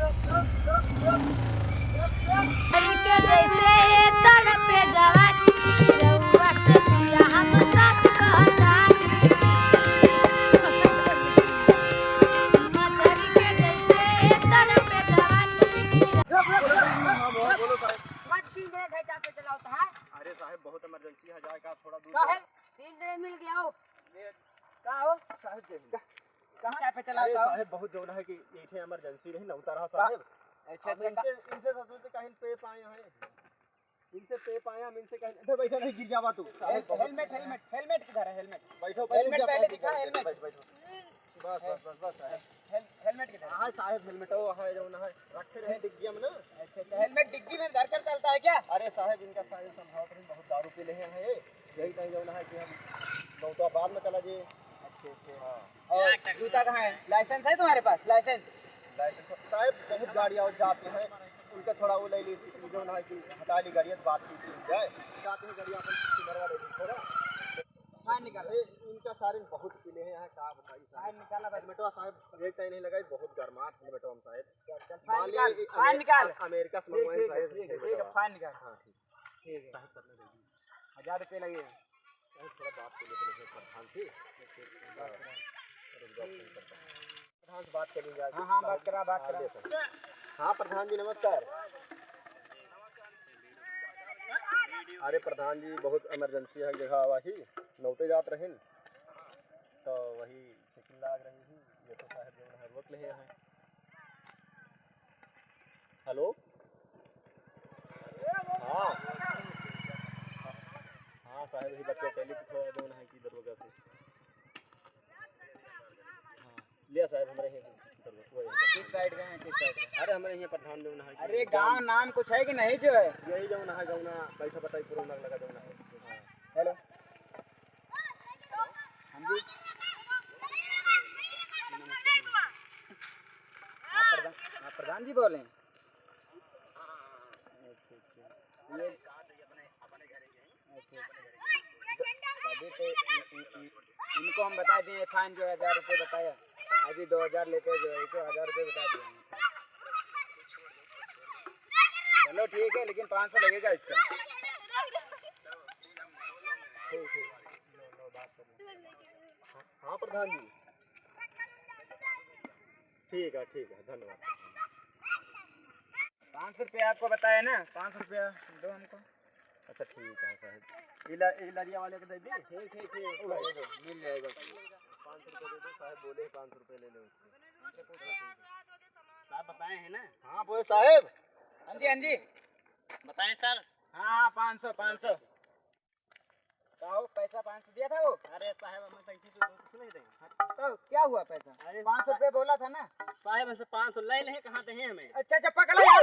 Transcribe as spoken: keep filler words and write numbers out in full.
के जैसे तड़पे जवानी, रउआ से पिया हम साथ कहतानी। मछरी के जैसे तड़पे जवानी। हाँ, बोलो, बोलो, साहब। बस तीन मिनट है, जाके चलाओ तो, हाँ? अरे साहब, बहुत इमरजेंसी है, जाए का थोड़ा दूर का है? जाए। तीन मिनट मिल गया हो। ये का हो? साहब, जय हिंद। कहाँ पे चला अरे था? साहब, बहुत जौन है कि एक ठे इमरजेंसी रही ना, उतारा का? साहब। अच्छा, हम अच्छा, इनसे, इनसे ससुर से कहीं पे पाए हैं। इनसे पे पाए हम, इनसे कहीं, अरे बैठा नहीं, गिर जावा तू। साहब, हेल-, बहुत हेलमेट, हेलमेट, हेलमेट किधर है, हेलमेट? बैठो, बैठो, हेलमेट रुक जा, पहले साहब, दिखा, बैठ, हेलमेट। बैठ, बैठ। बस, बस, बस, बस, साहब। हेल-, हेलमेट किधर है? हाँ, साहब, हेलमेट वो है, जौन है, रखे रहे डिग्गिया में ना। अच्छा, अच्छा, हेलमेट डिग्गी में धर कर चलता है क्या? अरे साहब, इनका साहब समझाओ तो नहीं, बहुत दारू पी ले हैं, यही कहीं जौन है कि हम नौतवा बाद में चला जाए। अच्छे, अच्छे। हाँ। और जूता कहाँ है? लाइसेंस है तुम्हारे पास? लाइसेंस? लाइसेंस तो साहब बहुत गाड़ी और जाती है, उनका थोड़ा वो ले ली, जौन है कि हटा ली गाड़ी, बात की की जाए। जाते हैं गाड़ी अपन सिमरवा ले ली थोड़ा। फाइन निकाल। ये इनका सारे बहुत पीले हैं यहाँ, का बताई साहब। फाइन निकाला भाई। हेलमेटवा साहब, एक टाइम नहीं लगाई, बहुत गरमात हेलमेटवा हम साहब। चल, चल, फाइन मान निकाल, लीजिए कि फाइन अमे-, निकाल। अ-, अमेरिका से ठीक, मंगवाए ठीक है, साहब, ठीक है, ठीक है, हेलमेटवा। फाइन निकाल। हाँ, ठीक। ठीक है। साहब, कितना देंगे? हजार रुपये लगे। अरे, थोड़ा बात कर लेते हैं प्रधान से। प्रधान से बात कर लीजिए आज। हाँ, हाँ, बात करा, बात हाँ, करा। ले सर। हाँ, प्रधान जी, नमस्कार। अरे, प्रधान जी, बहुत इमरजेंसी है, जगह आवा ही, नौते जात रहेन, तो वही चेकिंग लाग रही ही, ये तो साहब जो है, रोक ले हैं। हेलो। हाँ। हाँ साहब, यही बच्चा पहले तो थोड़ा जौन है कि दरोगा से। हाँ। लिया साहब, हमारे यहाँ दरोगा, वही है। किस साइड का है, किस साइड का? अरे, हमारे यहाँ प्रधान जौन है कि अरे, गाँव नाम कुछ है कि नहीं जो है? यही जौन है, जौन है, बैठा बताई, पूरा लगा जौन है। हाँ। हेलो। हाँ जी। आप प्रधान, आप प्रधान जी बोले हैं? अच्छा, अच्छा। ये, अच्छा, अच्छा। अभी तो इ-, इ-, इ-, इनको हम बता दिए, फाइन जो है हजार रुपये बताया, अभी दो हजार लेते जो है, इनको हजार रुपये बता दिए। चलो ठीक है, लेकिन पाँच सौ लगेगा इसका। ठीक, ठीक। हाँ प्रधान जी, ठीक है, ठीक है, धन्यवाद। पाँच सौ रुपया आपको बताया ना, पाँच सौ रुपया दो हमको। अच्छा ठीक है साहब, ये ल-, ये लरिया वाले को दे दी। ठीक, ठीक, ठीक, उसको दे दो, मिल जाएगा। पाँच सौ रुपये दे दो साहब, बोले पाँच सौ रुपये ले लो। साहब बताए हैं ना? हाँ बोले साहब। हाँ जी, हाँ जी। बताएं सर। हाँ, हाँ, पाँच सौ, पाँच सौ। का हो, पैसा पाँच सौ दिया था वो? अरे साहब, हमें पैसे तो कुछ नहीं देंगे। हाँ, तो क्या हुआ पैसा? अरे पाँच सौ रुपये बोला था ना। साहब, हमसे पाँच सौ ले लें, कहाँ दें हमें? अच्छा, अच्छा, पकड़ लो यार।